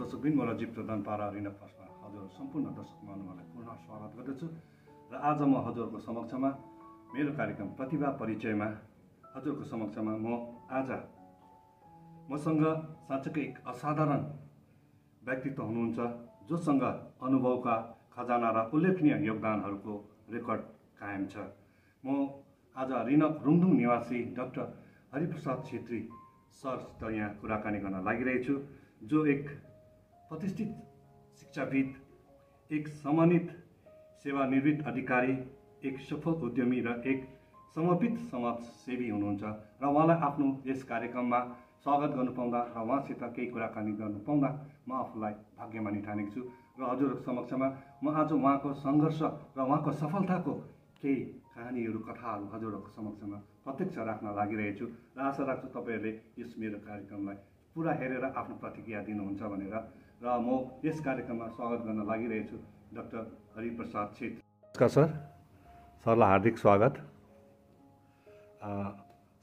दर्शकबिन मलाई जीव प्रदान पारा रिना फर्स्टमा हजुर सम्पूर्ण दर्शक महानुभावलाई पुनः स्वागत गर्दछु र आज म हजुरको समक्षमा मेरो कार्यक्रम प्रतिभा परिचयमा हजुरको समक्षमा म आज मसँग साँच्चै एक असाधारण व्यक्तित्व हुनुहुन्छ जोसँग अनुभवका खजाना र उल्लेखनीय योगदानहरूको रेकर्ड कायम छ। म आज रिनक रुङदुङ निवासी डाक्टर हरिप्रसाद छेत्री सरसित यहाँ कुराकानी गर्न लागिरहेछु, जो एक प्रतिष्ठित शिक्षाविद, एक सम्मानित सेवानिवृत्त अधिकारी, एक सफल उद्यमी र एक समर्पित समाजसेवी हुनुहुन्छ र उहाँलाई आफ्नो यस कार्यक्रममा स्वागत गर्नु पाउँदा र उहाँसित केही कुराकानी गर्नु पाउँदा म आफूलाई भाग्यमानी ठानेको छु र हजुरहरूको समक्षमा म आज उहाँको सङ्घर्ष र उहाँको सफलताको केही कहानीहरू कथाहरू हजुरहरूको समक्षमा प्रत्यक्ष राख्न लागिरहेछु र आशा राख्छु तपाईँहरूले यस मेरो कार्यक्रमलाई पुरा हेरेर आफ्नो प्रतिक्रिया दिनुहुन्छ भनेर र म यस कार्यक्रममा स्वागत गर्न लागिरहेछु डाक्टर हरिप्रसाद छेत्री। नमस्कार सर, सरलाई हार्दिक स्वागत।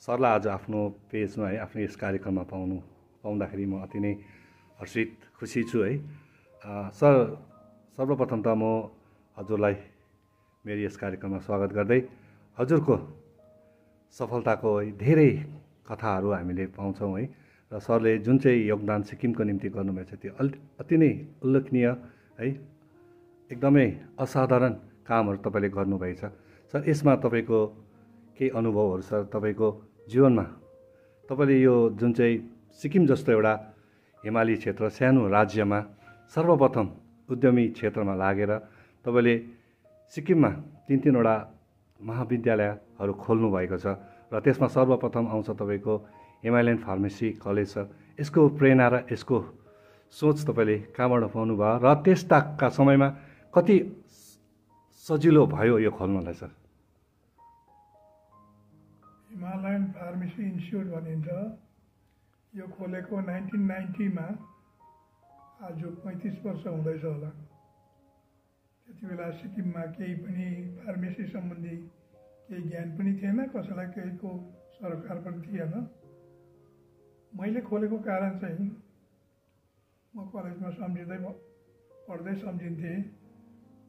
सरलाई आज आफ्नो पेजमा है आफ्नो यस कार्यक्रममा पाउँदाखेरि म अति नै हर्षित खुसी छु है। सर, सर्वप्रथम त म हजुरलाई मेरो यस कार्यक्रममा स्वागत गर्दै हजुरको सफलताको धेरै कथाहरू हामीले पाउँछौँ है र सरले जुन चाहिँ योगदान सिक्किमको निम्ति गर्नुभएको छ त्यो अति नै उल्लेखनीय है, एकदमै असाधारण कामहरू तपाईँले गर्नुभएछ। सर, यसमा तपाईँको केही अनुभवहरू सर, तपाईँको जीवनमा तपाईँले यो जुन चाहिँ सिक्किम जस्तो एउटा हिमाली क्षेत्र सानो राज्यमा सर्वप्रथम उद्यमी क्षेत्रमा लागेर तपाईँले सिक्किममा तीनवटा महाविद्यालयहरू खोल्नु भएको छ र त्यसमा सर्वप्रथम आउँछ तपाईँको हिमालयन फार्मेसी कलेज छ। यसको प्रेरणा र यसको सोच तपाईँले कहाँबाट पाउनुभयो र त्यसका समयमा कति सजिलो भयो यो खोल्नलाई सर? हिमालयन फार्मेसी इन्स्टिट्युट भनिन्छ। यो खोलेको 1990मा, आज 35 वर्ष हुँदैछ होला। त्यति बेला सिक्किममा केही पनि फार्मेसी सम्बन्धी केही ज्ञान पनि थिएन, कसैलाई केहीको सरकार पनि थिएन। मैले खोलेको कारण चाहिँ म कलेजमा पढ्दै सम्झिन्थेँ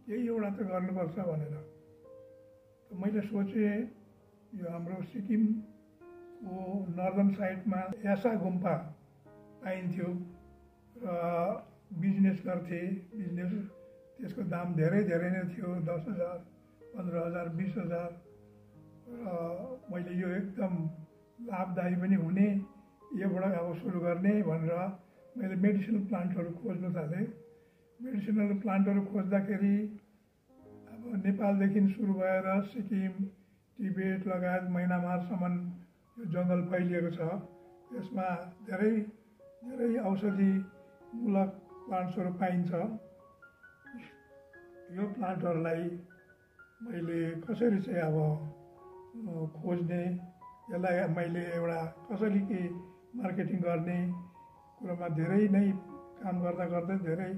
केही एउटा त गर्नुपर्छ भनेर। मैले सोचेँ यो हाम्रो सिक्किमको नर्दन साइडमा यासा गुम्पा पाइन्थ्यो र बिजनेस गर्थे। बिजनेस त्यसको दाम धेरै नै थियो, 10,000, 15,000, 20,000। र मैले यो एकदम लाभदायी पनि हुने, योबाट अब सुरु गर्ने भनेर मैले मेडिसिनल प्लान्टहरू खोज्न थालेँ। मेडिसिनल प्लान्टहरू खोज्दाखेरि अब नेपालदेखि सुरु भएर सिक्किम, तिब्बत लगायत म्यानमारसम्म यो जङ्गल फैलिएको छ। यसमा धेरै औषधिमूलक प्लान्ट्सहरू पाइन्छ। यो प्लान्टहरूलाई मैले कसरी चाहिँ अब खोज्ने, यसलाई मैले एउटा कसरी के मार्केटिङ गर्ने कुरोमा धेरै नै काम गर्दा धेरै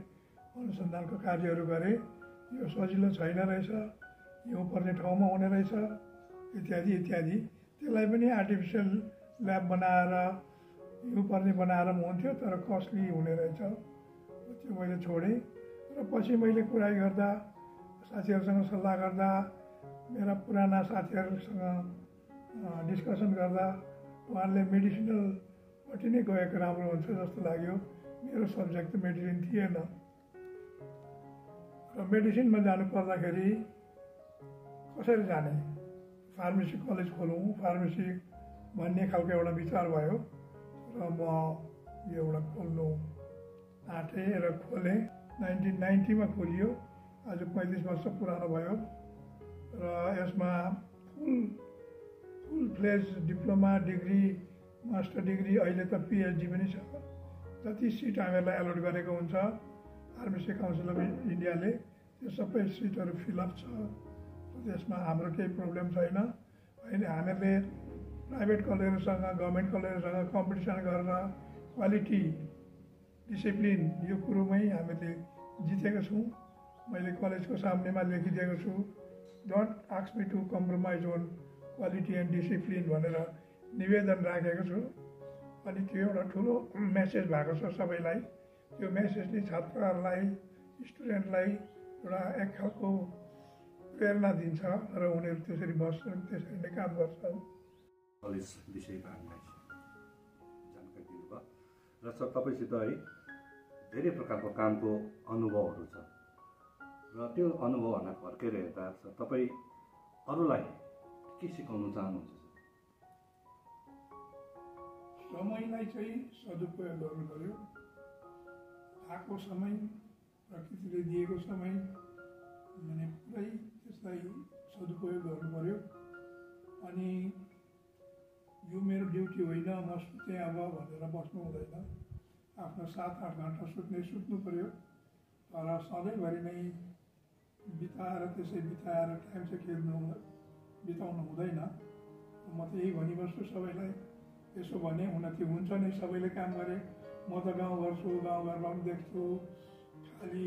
अनुसन्धानको कार्यहरू गरेँ। यो सजिलो छैन रहेछ, हिउँ पर्ने ठाउँमा हुने रहेछ, इत्यादि इत्यादि। त्यसलाई पनि आर्टिफिसियल ल्याब बनाएर हिउँ पर्ने बनाएर हुन्थ्यो, तर कस्टली हुने रहेछ। त्यो मैले छोडेँ र पछि मैले कुरा गर्दा, साथीहरूसँग सल्लाह गर्दा, मेरा पुराना साथीहरूसँग डिस्कसन गर्दा उहाँहरूले मेडिसिनलपट्टि नै गएको राम्रो हुन्छ जस्तो लाग्यो। मेरो सब्जेक्ट त मेडिसिन थिएन र मेडिसिनमा जानु पर्दाखेरि कसरी जाने, फार्मेसी कलेज खोलौँ, फार्मेसी भन्ने खालको एउटा विचार भयो र म यो एउटा खोल्नु आँटेँ र खोलेँ। 1990मा खोलियो, आज 35 वर्ष पुरानो भयो र यसमा full fledge diploma degree, master degree, अहिले त पिएचडी पनि छ। जति सिट हामीहरूलाई एलोट गरेको हुन्छ फार्मेसी काउन्सिल अफ इन्डियाले, त्यो सबै सिटहरू फिलअप छ। त्यसमा हाम्रो केही प्रब्लम छैन। अहिले हामीहरूले प्राइभेट कलेजहरूसँग, गभर्मेन्ट कलेजहरूसँग कम्पिटिसन गरेर क्वालिटी, डिसिप्लिन यो कुरोमै हामीले जितेका छौँ। मैले कलेजको सामनेमा लेखिदिएको छु, don't ask me to compromise on quality and discipline भनेर निवेदन राखेको छु। अनि त्यो एउटा ठुलो मेसेज भएको छ सबैलाई। त्यो मेसेजले छात्रहरूलाई स्टुडेन्टलाई एउटा एक खालको प्रेरणा दिन्छ र उनीहरू त्यसरी बस्छन्, त्यसरी नै काम गर्छन्। कलेज विषयमा हामीलाई जानकारी दिनुभयो र सर तपाईँसित है धेरै प्रकारको कामको अनुभवहरू छ र त्यो अनुभवहरूलाई फर्केर हेर्दा सर तपाईँ अरूलाई के सिकाउन चाहनुहुन्छ? समयलाई चाहिँ सदुपयोग गर्नु पर्यो। आएको समय, प्रकृतिले दिएको समय भने पुरै त्यसलाई सदुपयोग गर्नु पर्यो। अनि यो मेरो ड्युटी होइन, म सुतेँ अब भनेर बस्नु हुँदैन। आफ्नो 7-8 घन्टा सुत्नु पर्यो, तर सधैँभरि नै बिताएर टाइम चाहिँ बिताउनु हुँदैन। म त यही भनिबस्छु सबैलाई। यसो भने उन्नति हुन्छ नै, सबैले काम गरे। म त गाउँ गर्छु, गाउँघरमा पनि देख्छु खालि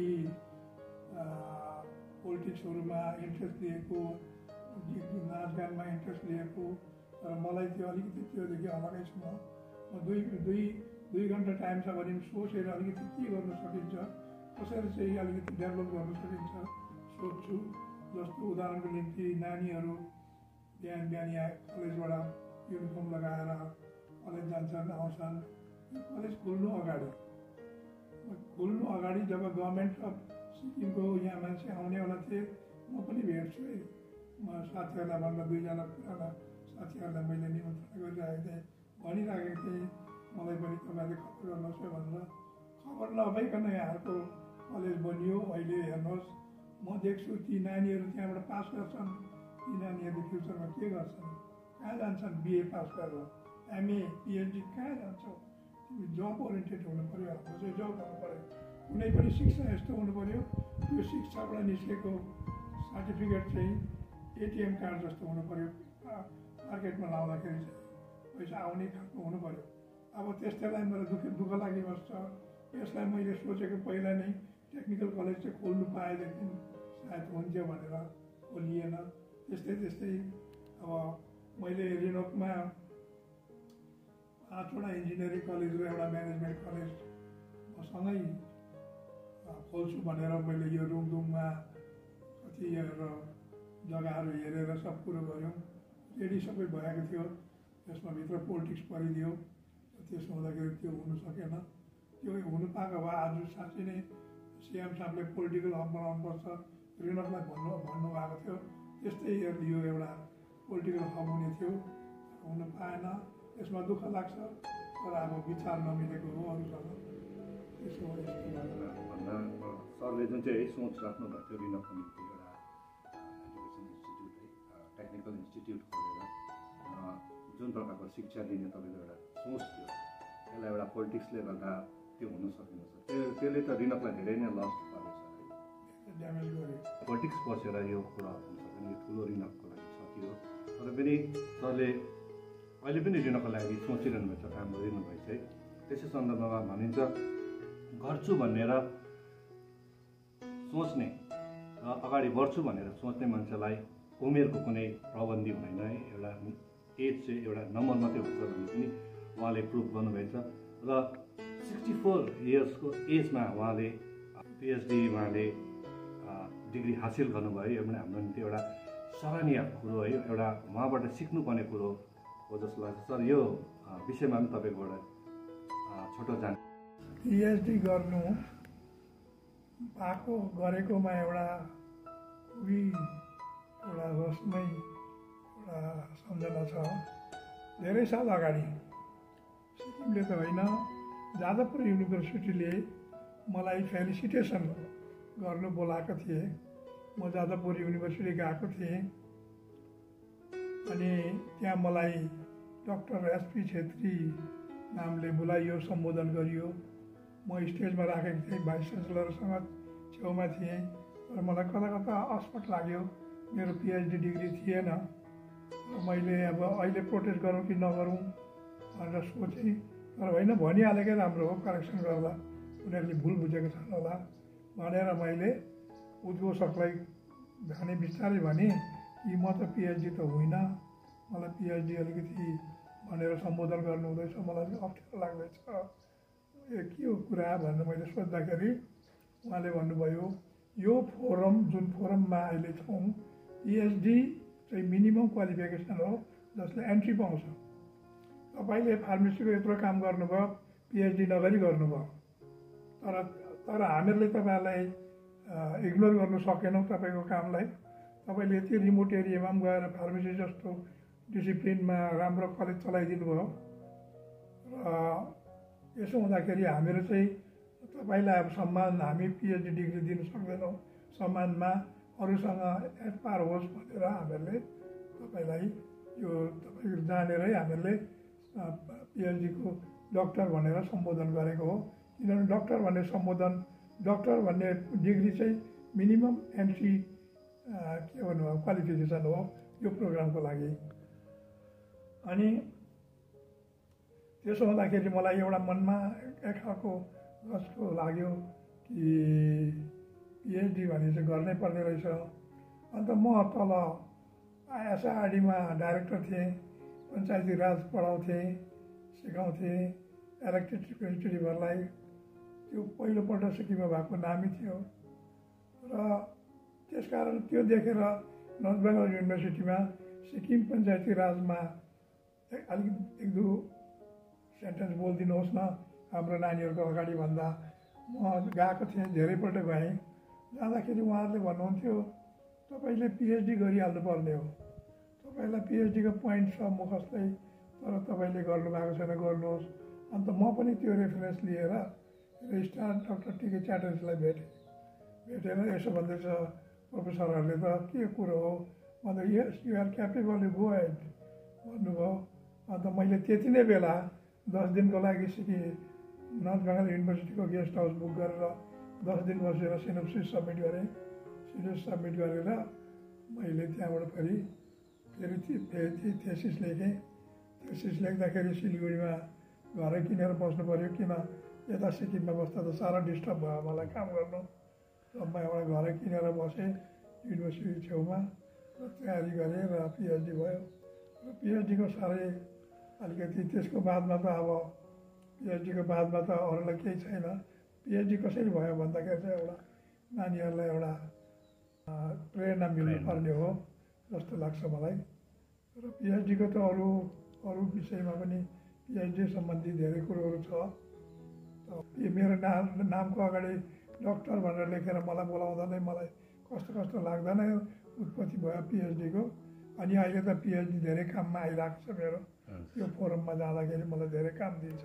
पोलिटिक्सहरूमा इन्ट्रेस्ट लिएको, नाचगानमा इन्ट्रेस्ट लिएको। तर मलाई त्यो अलिकति त्योदेखि अलगै छु। म दुई घन्टा टाइम छ भने सोचेर अलिकति के गर्नु सकिन्छ, कसरी चाहिँ अलिकति डेभलप गर्न सकिन्छ सोच्छु। जस्तो उदाहरणको निम्ति नानीहरू बिहान कलेजबाट युनिफर्म लगाएर कलेज जान्छन्, आउँछन्। कलेज खुल्नु अगाडि जब गभर्मेन्ट अफ सिक्किमको यहाँ मान्छे आउनेवाला थिए, म पनि भेट्छु है। म साथीहरूलाई भन्दा 2जना पुराना साथीहरूलाई मैले निमन्त्रणा गरिरहेको थिएँ, भनिराखेको थिएँ मलाई पनि तपाईँले खबर गर्नुहोस् भनेर। खबर नभइकन यहाँहरूको कलेज बनियो। अहिले हेर्नुहोस्, म देख्छु ती नानीहरू त्यहाँबाट पास गर्छन्। ती नानीहरूले फ्युचरमा के गर्छन्, कहाँ जान्छन्? BA पास गरेर MA PhD कहाँ जान्छौ? तिमी जब ओरिएन्टेड हुनु पऱ्यो। हाम्रो चाहिँ जब हुनु पऱ्यो। कुनै पनि शिक्षा यस्तो हुनु पऱ्यो, त्यो शिक्षाबाट निस्केको सर्टिफिकेट चाहिँ ATM कार्ड जस्तो हुनु पऱ्यो। मार्केटमा लाउँदाखेरि चाहिँ पैसा आउने खालको हुनु पऱ्यो। अब त्यस्तैलाई मेरो दुःख लागिबस्छ। यसलाई मैले सोचेको पहिला नै टेक्निकल कलेज चाहिँ खोल्नु पाएदेखि सायद हुन्थ्यो भनेर खोलिएन। त्यस्तै अब मैले रिनोकमा 5वटा इन्जिनियरिङ कलेज र एउटा म्यानेजमेन्ट कलेज मसँगै खोल्छु भनेर मैले यो रुङदुङमा कति जग्गाहरू हेरेर सब कुरो गऱ्यौँ। रेडी सबै भएको थियो। त्यसमा भित्र पोलिटिक्स परिदियो। त्यसो हुँदाखेरि त्यो हुनु सकेन। त्यो हुनु पाएको भए आज साँच्चै नै CM साहबले पोलिटिकल हब बनाउनुपर्छ रिनोकलाई भन्नुभएको थियो। त्यस्तै यो एउटा पोलिटिकल हब हुने थियो, हुनु पाएन। यसमा दुःख लाग्छ, तर अब विचार नमिलेको हो अरूसँग। त्यसो भन्दा सरले जुन चाहिँ सोच राख्नु भएको थियो रिनोकको निम्ति एउटा एजुकेसन इन्स्टिट्युट है, टेक्निकल इन्स्टिट्युट खोलेर जुन प्रकारको शिक्षा दिने तपाईँको एउटा सोच थियो, त्यसलाई एउटा पोलिटिक्सले गर्दा त्यो हुन सकेन सर। त्यसले त रिनोकलाई धेरै नै लस्ट पारेछ है, ड्यामेज गर्यो। पोलिटिक्स बसेर यो कुरा हुन सकेन। यो ठुलो रिनोकको लागि क्षति हो। तर पनि सरले अहिले पनि रिनोकको लागि सोचिरहनु भएको छ, काम गरिरहनु भएको छ है। त्यसै सन्दर्भमा भनिन्छ गर्छु भनेर सोच्ने र अगाडि बढ्छु भनेर सोच्ने मान्छेलाई उमेरको कुनै पाबन्दी हुँदैन है। एउटा एज चाहिँ एउटा नम्बर मात्रै हुन्छ भन्ने पनि उहाँले प्रुभ गर्नुभएको छ। र 64 इयर्सको एजमा उहाँले PhD डिग्री हासिल गर्नुभयो। यो पनि हाम्रो निम्ति एउटा सराहनीय कुरो है, एउटा उहाँबाट सिक्नुपर्ने कुरो हो जस्तो लाग्छ। सर यो विषयमा पनि तपाईँकोबाट छोटो जान। PhD गर्नु गरेकोमा एउटा खुबी एउटा रसमय एउटा सम्झना छ। धेरै साल अगाडि सिक्किमले त होइन, जादवपुर युनिभर्सिटीले मलाई फेलिसिटेसन गर्नु बोलाएको थिए। म जादवपुर युनिभर्सिटी गएको थिएँ। अनि त्यहाँ मलाई डाक्टर SP छेत्री नामले बोलाइयो, सम्बोधन गरियो। म स्टेजमा राखेको थिएँ, भाइस च्यान्सलरसँग छेउमा थिएँ। तर मलाई कता अस्पट लाग्यो, मेरो PhD डिग्री थिएन। र मैले अब अहिले प्रोटेस्ट गरौँ कि नगरौँ भनेर सोचेँ। तर होइन, भनिहालेकै राम्रो हो, करेक्सन गर्दा उनीहरूले भुल बुझेको छन् होला भनेर मैले उद्घोषकलाई बिस्तारै भने कि म त PhD त होइन, मलाई PhD अलिकति भनेर सम्बोधन गर्नु हुँदैछ, मलाई अप्ठ्यारो लाग्दैछ के हो कुरा भनेर मैले सोद्धाखेरि उहाँले भन्नुभयो यो फोरम जुन फोरममा अहिले छौँ पिएचडी चाहिँ मिनिमम क्वालिफिकेसन हो जसले एन्ट्री पाउँछ। तपाईँले फार्मेसीको यत्रो काम गर्नुभयो, पिएचडी नगरी गर्नुभयो, तर हामीहरूले तपाईँलाई इग्नोर गर्नु सकेनौँ तपाईँको कामलाई। तपाईँले यति रिमोट एरियामा पनि गएर फार्मेसी जस्तो डिसिप्लिनमा राम्रो कलेज चलाइदिनु भयो र यसो हुँदाखेरि हामीहरू चाहिँ तपाईँलाई अब सम्मान, हामी पिएचडी डिग्री दिन सक्दैनौँ, सम्मानमा अरूसँग एट पार होस् भनेर हामीहरूले तपाईँलाई यो तपाईँ जानेरै हामीहरूले पिएचडीको डक्टर भनेर सम्बोधन गरेको हो। किनभने डक्टर भन्ने सम्बोधन, डक्टर भन्ने डिग्री चाहिँ मिनिमम एन्ट्री के भन्नुभयो क्वालिफिकेसन हो यो प्रोग्रामको लागि। अनि त्यसो हुँदाखेरि मलाई एउटा मनमा एक खालको कस्तो लाग्यो कि पिएचडी भने चाहिँ गर्नै पर्ने रहेछ। अन्त म तल एसआरडीमा डाइरेक्टर थिएँ, पञ्चायती राज पढाउँथेँ, सिकाउँथेँ इलेक्टेड रिप्रेजेन्टेटिभहरूलाई। त्यो पहिलोपल्ट सिक्किममा भएको नामी थियो र त्यसकारण त्यो देखेर नर्थ बेङ्गल युनिभर्सिटीमा सिक्किम पञ्चायती राजमा अलिक एक दुई सेन्टेन्स बोलिदिनुहोस् न हाम्रो नानीहरूको अगाडि भन्दा म गएको थिएँ, धेरैपल्ट गएँ। जाँदाखेरि उहाँहरूले भन्नुहुन्थ्यो तपाईँले पिएचडी गरिहाल्नु पर्ने हो, तपाईँलाई पिएचडीको पोइन्ट छ मुखस्तै, तर तपाईँले गर्नुभएको छैन, गर्नुहोस्। अन्त म पनि त्यो रेफरेन्स लिएर रेजिस्ट्रार डाक्टर टिके च्याटर्जीलाई भेटेर यसो भन्दैछ प्रोफेसरहरूले त के कुरो हो भन्दा yes you are capable you go head भन्नुभयो। अन्त मैले त्यति नै बेला 10 दिनको लागि नर्थ बेङ्गल युनिभर्सिटीको गेस्ट हाउस बुक गरेर 10 दिन बसेर सिनोप्सिस सबमिट गरेँ। सिनोप्सिस सबमिट गरेर मैले त्यहाँबाट फेरि थेसिस लेखेँ। थेसिस लेख्दाखेरि सिलगढीमा घरै किनेर बस्नु पऱ्यो, किन यता सिक्किममा बस्दा त साह्रो डिस्टर्ब भयो मलाई काम गर्नु। र म एउटा घरै किनेर बसेँ युनिभर्सिटी छेउमा र तयारी गरेँ र पिएचडी भयो। र पिएचडीको साह्रै अलिकति त्यसको बादमा त अब पिएचडीको बादमा त अरूलाई केही छैन। पिएचडी कसरी भयो भन्दाखेरि चाहिँ एउटा नानीहरूलाई एउटा प्रेरणा मिल्नुपर्ने हो जस्तो लाग्छ मलाई। र पिएचडीको त अरू विषयमा पनि पिएचडी सम्बन्धी धेरै कुरोहरू छ। मेरो नामको अगाडि डक्टर भनेर लेखेर मलाई बोलाउँदा नै मलाई कस्तो लाग्दैन उत्पत्ति भयो पिएचडीको। अनि अहिले त पिएचडी धेरै काममा आइरहेको छ मेरो। यो फोरममा जाँदाखेरि मलाई धेरै काम दिन्छ।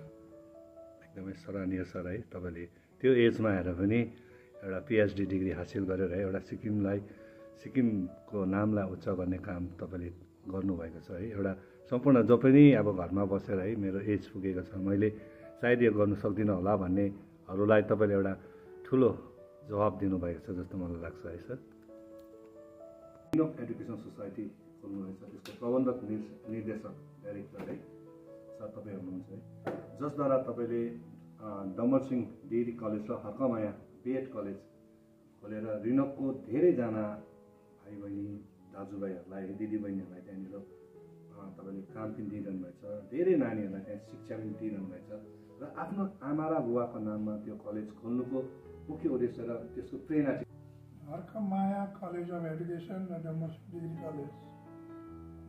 एकदमै सराहनीय सर है, तपाईँले त्यो एजमा आएर पनि एउटा पिएचडी डिग्री हासिल गरेर एउटा सिक्किमको नामलाई उच्च गर्ने काम तपाईँले गर्नुभएको छ है। एउटा सम्पूर्ण जो पनि अब घरमा बसेर है मेरो एज पुगेको छ, मैले सायद यो गर्नु सक्दिनँ होला भन्नेहरूलाई तपाईँले एउटा ठुलो जवाब दिनुभएको छ जस्तो मलाई लाग्छ है सर। एजुकेसन सोसाइटी खोल्नुहुनेछ, त्यसको प्रबन्धक निर्देशक डाइरेक्टर है सर तपाईँ हुनुहुन्छ है, जसद्वारा तपाईँले डम्बरसिंह डिग्री कलेज र हर्कमाया बिएड कलेज खोलेर रिनकको धेरैजना भाइ बहिनी दाजुभाइहरूलाई दिदीबहिनीहरूलाई त्यहाँनिर तपाईँले काम पनि दिइरहनु भएको छ, धेरै नानीहरूलाई त्यहाँ शिक्षा पनि दिइरहनु भएको छ र आफ्नो आमा र बुवाको नाममा त्यो कलेज खोल्नुको मुख्य उद्देश्य र त्यसको प्रेरणा चाहिँ हर्कमाया कलेज अफ एजुकेसन र डम्बरसिंह डिग्री कलेज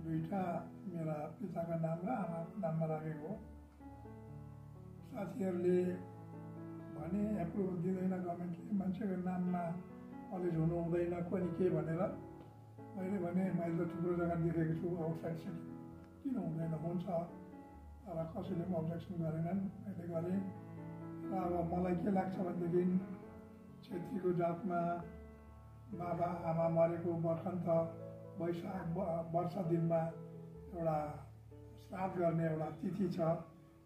दुईवटा मेरा पिताका नाम र आमाको नाममा राखेको हो। साथीहरूले भने एप्रुभ दिँदैन गभर्मेन्टले, मान्छेको नाममा कलेज हुनु हुँदैन कोनि के भनेर। मैले भने मैले त थुप्रो जग्गा देखेको छु आउटसाइड सिटी, किन हुँदैन, हुन्छ। तर कसैले पनि अब्जेक्सन गरेनन्, मैले गरेँ। र अब मलाई के लाग्छ भनेदेखि छेत्रीको जातमा बाबा आमा मरेको बर्खन्त वर्ष दिनमा एउटा श्राद्ध गर्ने एउटा तिथि छ।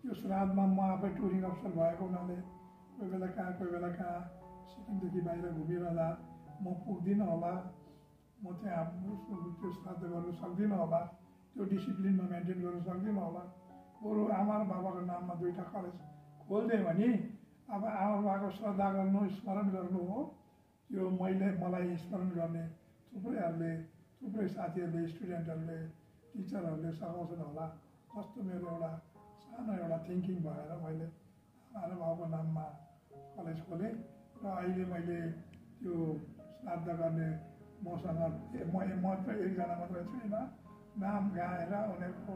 त्यो श्राद्धमा म आफै टुरिङ अफिसर भएको हुनाले कोही बेला कहाँ सिक्किमदेखि बाहिर घुमिरहँदा म पुग्दिनँ होला, म त्यहाँ त्यो श्राद्ध गर्नु सक्दिनँ होला, त्यो डिसिप्लिनमा मेन्टेन गर्नु सक्दिनँ होला। बरु आमा र बाबाको नाममा दुईवटा कलेज खोलिदिएँ भने अब आमा बाबाको श्रद्धा गर्नु, स्मरण गर्नु हो। त्यो मलाई स्मरण गर्ने थुप्रै साथीहरूले, स्टुडेन्टहरूले, टिचरहरूले सघाउँछन् होला जस्तो मेरो एउटा सानो एउटा थिङ्किङ भएर मैले महानुभावको नाममा कलेज खोलेँ र अहिले मैले त्यो श्राद्ध गर्ने मसँग म त एकजना मात्रै छुइनँ, नाम गाएर उनीहरूको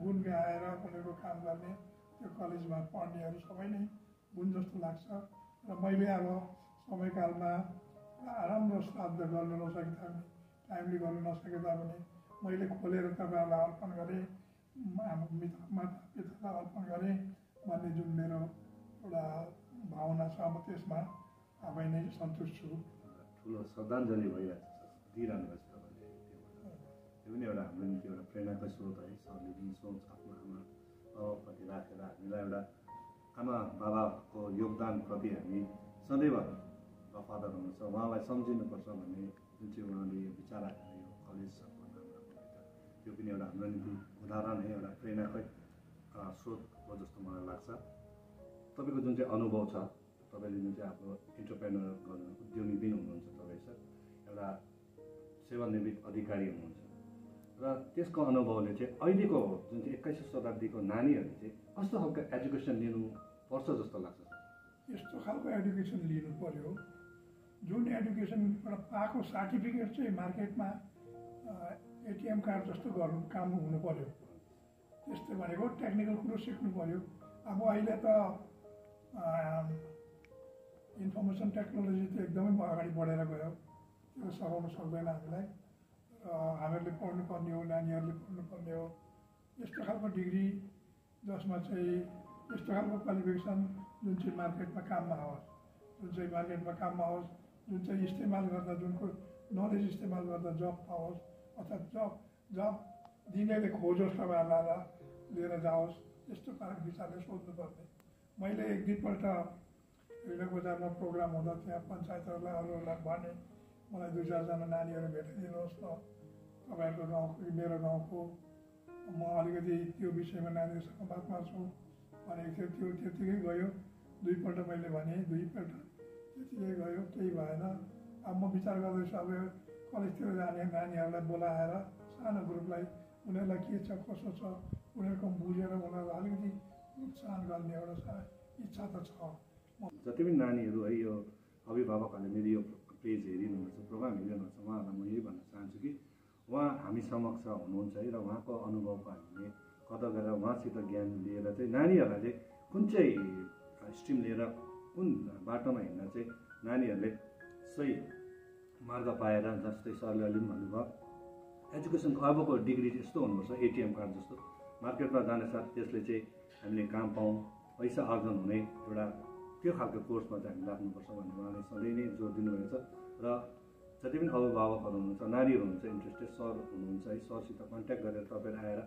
गुण गाएर उनीहरूको काम गर्ने त्यो कलेजमा पढ्नेहरू सबै नै हुन् जस्तो लाग्छ। र मैले अब समयकालमा राम्रो श्राद्ध गर्न नसके तापनि टाइमली गर्न नसके तापनि मैले खोलेर तपाईँहरूलाई अर्पण गरेँ, माता पितालाई अर्पण गरेँ भन्ने जुन मेरो एउटा भावना छ, म त्यसमा आफै नै सन्तुष्ट छु। ठुलो श्रद्धाञ्जली भइरहेको छ दिइरहनु भएको छ तपाईँले। त्यो पनि एउटा हाम्रो निम्ति एउटा प्रेरणाको स्रोत है। सरले जुन सोच आफ्नो आमा बाबाप्रति राखेर हामीलाई एउटा आमा बाबाको योगदानप्रति हामी सदैव वफादार हुनुहुन्छ, उहाँलाई सम्झिनुपर्छ भन्ने जुन चाहिँ उहाँले विचार राखेर यो कलेज त्यो पनि एउटा हाम्रो निम्ति उदाहरण है, एउटा प्रेरणाकै स्रोत हो जस्तो मलाई लाग्छ। तपाईँको जुन चाहिँ अनुभव छ, तपाईँले जुन चाहिँ आफ्नो इन्टरप्रेनर गर्नु उद्यमी पनि हुनुहुन्छ, तपाईँ सर एउटा सेवानिवृत्त अधिकारी हुनुहुन्छ र त्यसको अनुभवले चाहिँ अहिलेको जुन चाहिँ 21औं शताब्दीको नानीहरूले चाहिँ कस्तो खालको एजुकेसन लिनुपर्छ जस्तो लाग्छ? यस्तो खालको एजुकेसन लिनु पर्यो जुन एजुकेसनबाट पाएको सर्टिफिकेट चाहिँ मार्केटमा एटिएम कार्ड जस्तो गर्नु काम हुनु पर्यो। त्यस्तो भनेको टेक्निकल कुरो सिक्नु पर्यो। अब अहिले त इन्फर्मेसन टेक्नोलोजी त एकदमै अगाडि बढेर गयो, त्यो सघाउन सक्दैन हामीलाई। हामीहरूले पढ्नुपर्ने हो, नानीहरूले पढ्नुपर्ने हो यस्तो खालको डिग्री जसमा चाहिँ यस्तो खालको क्वालिफिकेसन जुन चाहिँ मार्केटमा काममा आओस्, जुन चाहिँ इस्तेमाल गर्दा जुनको नलेज इस्तेमाल गर्दा जब पाओस् अथवा जब दिनेले खोजोस्, तपाईँहरूलाई लिएर जाओस्, यस्तो विचारले सोध्नुपर्ने। मैले एक दुईपल्ट हिँडेको बजारमा प्रोग्राम हुँदा त्यहाँ पञ्चायतहरूलाई अरूहरूलाई भने मलाई 2-4जना नानीहरू भेटाइदिनुहोस् न तपाईँहरूको गाउँको कि मेरो गाउँको, म अलिकति त्यो विषयमा नानीहरूसँग बात मार्छु भनेको थियो। त्यो त्यतिकै गयो, दुईपल्ट मैले भने, दुईपल्ट त्यतिकै गयो, केही भएन। अब म विचार गर्दैछु अब कलेजतिर जाने नानीहरूलाई बोलाएर सानो ग्रुपलाई उनीहरूलाई के छ कसो छ उनीहरूको बुझेर उनीहरूलाई अलिकति प्रोत्साहन गर्ने एउटा इच्छा त छ। जति पनि नानीहरू है यो अभिभावकहरूले मेरो यो पेज हेरिनुहुन्छ, प्रोग्राम हेरिनुहुन्छ, उहाँहरूलाई म यही भन्न चाहन्छु कि उहाँ हामी समक्ष हुनुहुन्छ है र उहाँको अनुभवको हामीले कदर गरेर उहाँसित ज्ञान लिएर चाहिँ नानीहरूलाई चाहिँ कुन चाहिँ स्ट्रिम लिएर कुन बाटोमा हिँड्दा चाहिँ नानीहरूले सही मार्ग पाएर, जस्तै सरले अलि पनि भन्नुभयो एजुकेसनको अबको डिग्री यस्तो हुनुपर्छ एटिएम कार्ड जस्तो, मार्केटमा जाने साथ त्यसले चाहिँ हामीले काम पाऊँ, पैसा आर्जन हुने एउटा त्यो खालको कोर्समा चाहिँ हामी लाग्नुपर्छ भन्ने उहाँले सधैँ नै जोड दिनुभएको छ। र जति पनि अभिभावकहरू हुनुहुन्छ, नानीहरू हुनुहुन्छ इन्ट्रेस्टेड, सर हुनुहुन्छ है, सरसित कन्ट्याक्ट गरेर तपाईँ आएर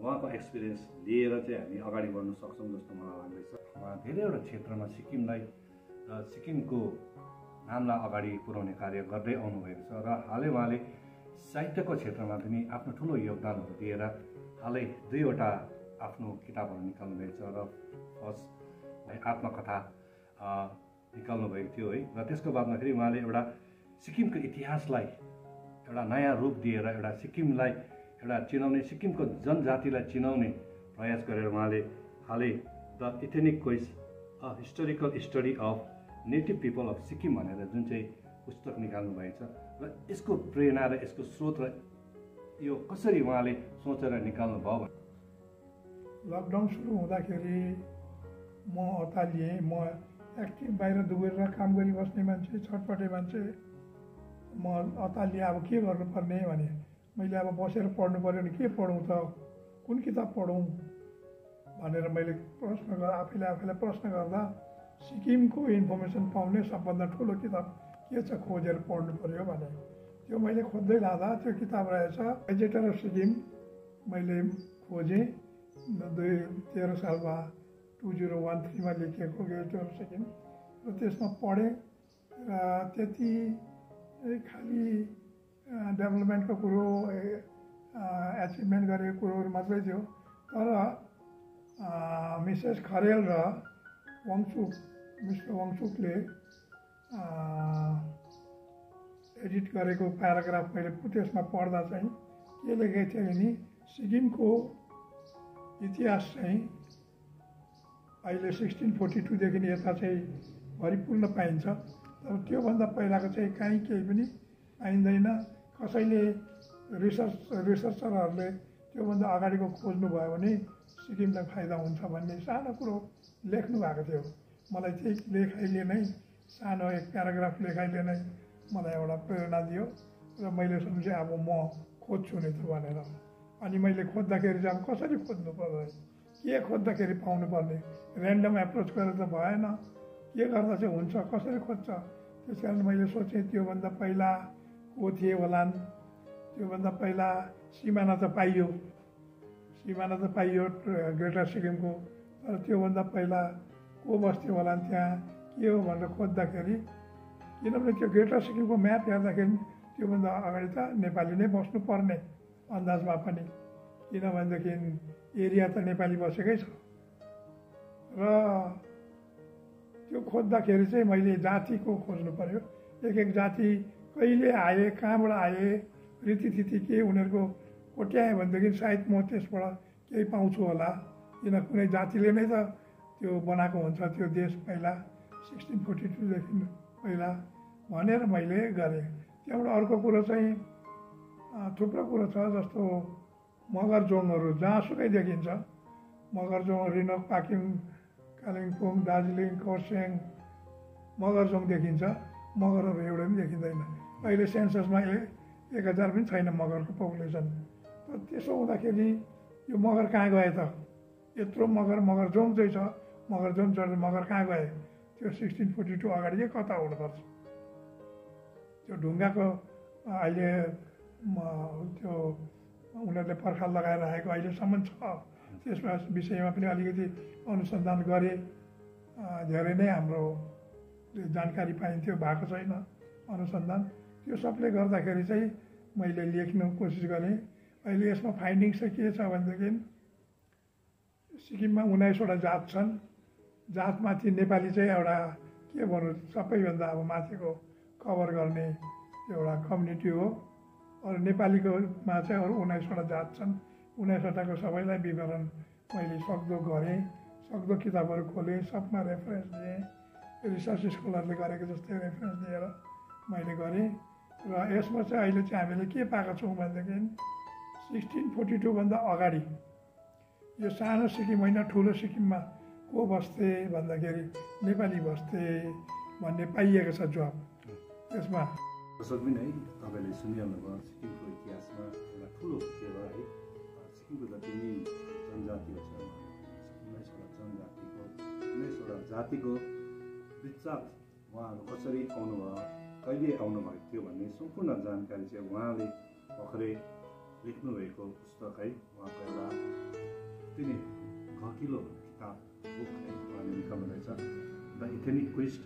उहाँको एक्सपिरियन्स लिएर चाहिँ हामी अगाडि बढ्न सक्छौँ जस्तो मलाई लाग्दैछ। उहाँ धेरैवटा क्षेत्रमा सिक्किमलाई र सिक्किमको नामलाई अगाडि पुर्याउने कार्य गर्दै आउनुभएको छ र हालै उहाँले साहित्यको क्षेत्रमा पनि आफ्नो ठुलो योगदानहरू दिएर हालै 2वटा आफ्नो किताबहरू निकाल्नु भएको छ र फर्स्ट आत्मकथा निकाल्नु भएको थियो है। र त्यसको बादमा फेरि उहाँले एउटा सिक्किमको इतिहासलाई एउटा नयाँ रूप दिएर एउटा सिक्किमलाई एउटा चिनाउने, सिक्किमको जनजातिलाई चिनाउने प्रयास गरेर उहाँले हालै the ethnic क्वेज a historical study of native people of Sikkim भनेर जुन चाहिँ पुस्तक निकाल्नु भएको छ र यसको प्रेरणा र यसको स्रोत र यो कसरी उहाँले सोचेर निकाल्नु भयो? लकडाउन सुरु हुँदाखेरि म अतालिएँ। म एक्टिभ बाहिर दुबेर काम गरिबस्ने मान्छे, छटपटे मान्छे, म अतालिएँ। अब के गर्नुपर्ने भने मैले अब बसेर पढ्नु पऱ्यो भने के पढौँ त, कुन किताब पढौँ भनेर मैले आफैलाई प्रश्न गर्दा सिक्किमको इन्फर्मेसन पाउने सबभन्दा ठुलो किताब के छ खोजेर पढ्नु पऱ्यो भने त्यो मैले खोज्दै लाँदा त्यो किताब रहेछ गेजेटर अफ सिक्किम। मैले खोजेँ 2013 सालमा 2013मा लेखिएको गेजेटर अफ सिक्किम र त्यसमा पढेँ र त्यति खालि डेभलपमेन्टको कुरो, एचिभमेन्ट गरेको कुरोहरू मात्रै थियो। तर मिसेस खरेल र मिस्टर वङचुकले एडिट गरेको प्याराग्राफ मैले त्यसमा पढ्दा चाहिँ के लेखेको थियो भने सिक्किमको इतिहास चाहिँ अहिले 1642देखि यता चाहिँ भरिपूर्ण पाइन्छ। तर त्योभन्दा पहिलाको चाहिँ कहीँ केही पनि पाइँदैन। कसैले रिसर्चरहरूले त्योभन्दा अगाडिको खोज्नुभयो भने सिक्किमलाई फाइदा हुन्छ भन्ने सानो कुरो लेख्नु भएको थियो। मलाई त्यही लेखाइले नै सानो एक प्याराग्राफ लेखाइले नै मलाई एउटा प्रेरणा दियो र मैले सम्झेँ अब म खोज्छु नि त भनेर। अनि मैले खोज्दाखेरि चाहिँ अब कसरी खोज्नु पर्ने, के खोज्दाखेरि पाउनुपर्ने, ऱ्यान्डम एप्रोच गरेर त भएन, के गर्दा चाहिँ हुन्छ, कसरी खोज्छ। त्यस कारण मैले सोचेँ त्योभन्दा पहिला को थिए होलान्। त्योभन्दा पहिला सिमाना त पाइयो ग्रेटर सिक्किमको, तर त्योभन्दा पहिला को बस्थ्यो होलान् त्यहाँ, के हो भनेर खोज्दाखेरि, किनभने त्यो ग्रेटर सिक्किमको म्याप हेर्दाखेरि त्योभन्दा अगाडि त नेपाली नै बस्नुपर्ने अन्दाजमा पनि, किनभनेदेखि एरिया त नेपाली बसेकै छ। र त्यो खोज्दाखेरि चाहिँ मैले जातिको खोज्नु पर्यो। एक एक जाति कहिले आए, कहाँबाट आए, रीतिथिति के उनीहरूको कोट्याएँ भनेदेखि सायद म त्यसबाट केही पाउँछु होला। किन कुनै जातिले नै त त्यो बनाएको हुन्छ त्यो देश पहिला 1642देखि पहिला भनेर मैले गरेँ। त्यहाँबाट अर्को कुरो चाहिँ थुप्रो कुरो छ, जस्तो मगरजोङहरू जहाँसुकै देखिन्छ। मगरजोङ, रिनोक, पाक्योङ, कालिम्पोङ, दार्जिलिङ, खरसाङ मगरजोङ देखिन्छ। मगरहरू एउटा पनि देखिँदैन। अहिले सेन्ससमा 1000 पनि छैन मगरको पपुलेसन। तर त्यसो हुँदाखेरि यो मगर कहाँ गए त? यत्रो मगरजोङ चाहिँ छ, मगरजोङ चढ्दै मगर कहाँ गए? त्यो 1642 अगाडि चाहिँ कता हुनुपर्छ? त्यो ढुङ्गाको अहिले त्यो उनीहरूले पर्खाल लगाएर राखेको अहिलेसम्म छ। त्यसमा विषयमा पनि अलिकति अनुसन्धान गरेँ। धेरै नै हाम्रो जानकारी पाइन्थ्यो, भएको छैन अनुसन्धान। त्यो सबले गर्दाखेरि चाहिँ मैले लेख्न कोसिस गरेँ। अहिले यसमा फाइन्डिङ्स चाहिँ के छ भनेदेखि सिक्किममा 19वटा जात छन्। जातमाथि नेपाली चाहिँ एउटा के भनौँ सबैभन्दा अब माथिको कभर गर्ने एउटा कम्युनिटी हो। अरू नेपालीकोमा चाहिँ अरू 19वटा जात छन्। 19वटाको सबैलाई विवरण मैले सक्दो गरेँ, सक्दो किताबहरू खोलेँ, सबमा रेफरेन्स दिएँ। रिसर्च स्कलरले गरेको जस्तै रेफरेन्स दिएर मैले गरेँ। र यसमा चाहिँ अहिले चाहिँ हामीले के पाएका छौँ भनेदेखि 1642भन्दा अगाडि यो सानो सिक्किम होइन, ठुलो सिक्किममा को बस्थे भन्दाखेरि नेपाली बस्थे भन्ने पाइएको छ जवाब यसमा। दर्शक पनि है, तपाईँले सुनिहाल्नुभयो सिक्किमको इतिहासमा एउटा ठुलो सेवा है। सिक्किमको जति पनि जनजातिहरू छ, 19वटा जनजातिको 19वटा जातिको विचार उहाँहरू कसरी आउनुभयो, कहिले आउनुभएको थियो भन्ने सम्पूर्ण जानकारी चाहिँ उहाँले भर्खरै लेख्नुभएको पुस्तक है। उहाँको एउटा अति नै गहिलो किताब बुक है उहाँले लेख्नु रहेछ, the ethnic quest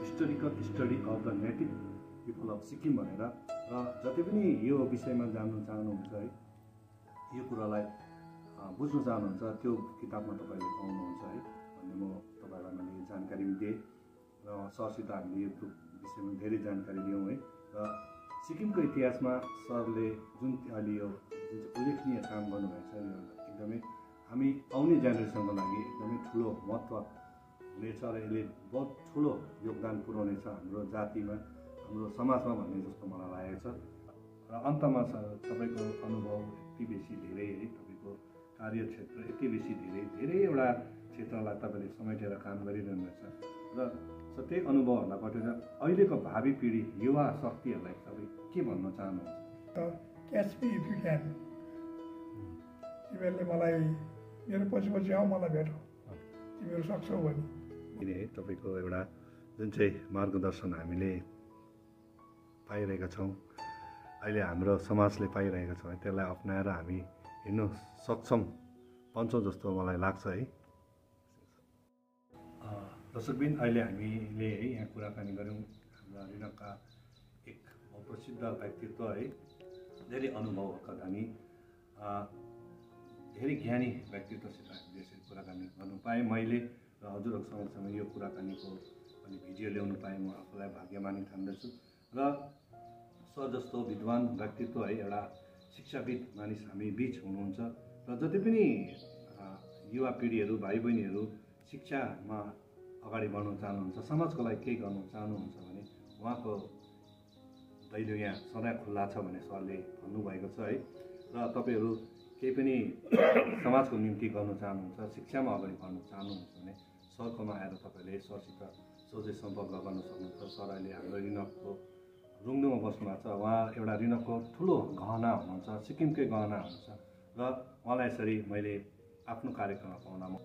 historical study of the native people of Sikkim भनेर। र जति पनि यो विषयमा जान्नु चाहनुहुन्छ है, यो कुरालाई बुझ्नु चाहनुहुन्छ, त्यो किताबमा तपाईँले पाउनुहुन्छ है भन्ने म तपाईँलाई मैले जानकारी पनि दिएँ। र सरसित हामीले यो विषयमा धेरै जानकारी लियौँ है। र सिक्किमको इतिहासमा सरले जुन अहिले यो जुन चाहिँ उल्लेखनीय काम गर्नुभएको छ, यो एकदमै हामी आउने जेनेरेसनको लागि एकदमै ठुलो महत्त्व हुनेछ र यसले बहुत ठुलो योगदान पुर्याउनेछ हाम्रो जातिमा, हाम्रो समाजमा भन्ने जस्तो मलाई लागेको छ। र अन्तमा तपाईँको अनुभव यति बेसी धेरै है, तपाईँको कार्यक्षेत्र यति बेसी धेरैवटा क्षेत्रलाई तपाईँले समेटेर काम गरिरहनु रहेछ। र त्यही अनुभवहरूलाई बटेर अहिलेको भावी पिँढी युवा शक्तिहरूलाई तपाईँ के भन्न चाहनुहुन्छ? Catch me if you can. तिमीहरूले मलाई मेरो पछि आऊ, मलाई भेटौ, तिमीहरू सक्छौ भने। किन है तपाईँको एउटा जुन चाहिँ मार्गदर्शन हामीले पाइरहेका छौँ, अहिले हाम्रो समाजले पाइरहेका छौँ, त्यसलाई अप्नाएर हामी हिँड्न सक्षम बन्छौँ जस्तो मलाई लाग्छ है। दर्शकबिन, अहिले हामीले है यहाँ कुराकानी गऱ्यौँ हाम्रा रिनकका एक प्रसिद्ध व्यक्तित्व है, धेरै अनुभवका धनी, धेरै ज्ञानी व्यक्तित्वसित हामीले यसरी कुराकानी गर्नु पाएँ मैले। र हजुरहरूको समक्षमा यो कुराकानीको अनि भिडियो ल्याउनु पाएँ, म आफूलाई भाग्यमानी ठान्दछु। र सर जस्तो विद्वान व्यक्तित्व है, एउटा शिक्षाविद मानिस हामी बिच हुनुहुन्छ। र जति पनि युवा पिँढीहरू, भाइ बहिनीहरू शिक्षामा अगाडि बढ्न चाहनुहुन्छ, समाजको लागि केही गर्नु चाहनुहुन्छ भने उहाँको दैलो यहाँ सधैँ खुल्ला छ भन्ने सरले भन्नुभएको छ है। र तपाईँहरू केही पनि समाजको निम्ति गर्नु चाहनुहुन्छ, शिक्षामा अगाडि बढ्नु चाहनुहुन्छ भने सरकोमा आएर तपाईँले सरसित सोझै सम्पर्क गर्न सक्नुहुन्छ। सर अहिले हाम्रो रिनकको रुङ्दुमा बस्नु भएको छ। उहाँ एउटा रिनकको ठुलो गहना हुनुहुन्छ, सिक्किमकै गहना हुनुहुन्छ र उहाँलाई यसरी मैले आफ्नो कार्यक्रममा पाउँदा म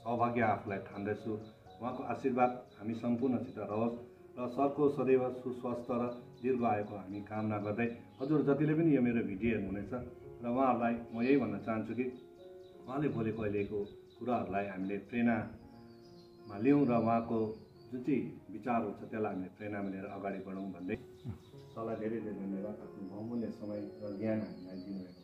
सौभाग्य आफूलाई ठान्दैछु। उहाँको आशीर्वाद हामी सम्पूर्णसित रहोस् र सरको सदैव सुस्वास्थ्य र दीर्घ आयुको हामी कामना गर्दै हजुर जतिले पनि यो मेरो भिडियो हेर्नुहुनेछ र उहाँहरूलाई म यही भन्न चाहन्छु कि उहाँले बोलेको अहिलेको कुराहरूलाई हामीले प्रेरणामा लियौँ र उहाँको जुन चाहिँ विचारहरू छ त्यसलाई हामीले प्रेरणामा लिएर अगाडि बढौँ भन्दै सरलाई धेरै धेरै धन्यवाद आफ्नो बहुमूल्य समय र ज्ञान हामीलाई दिनुभएको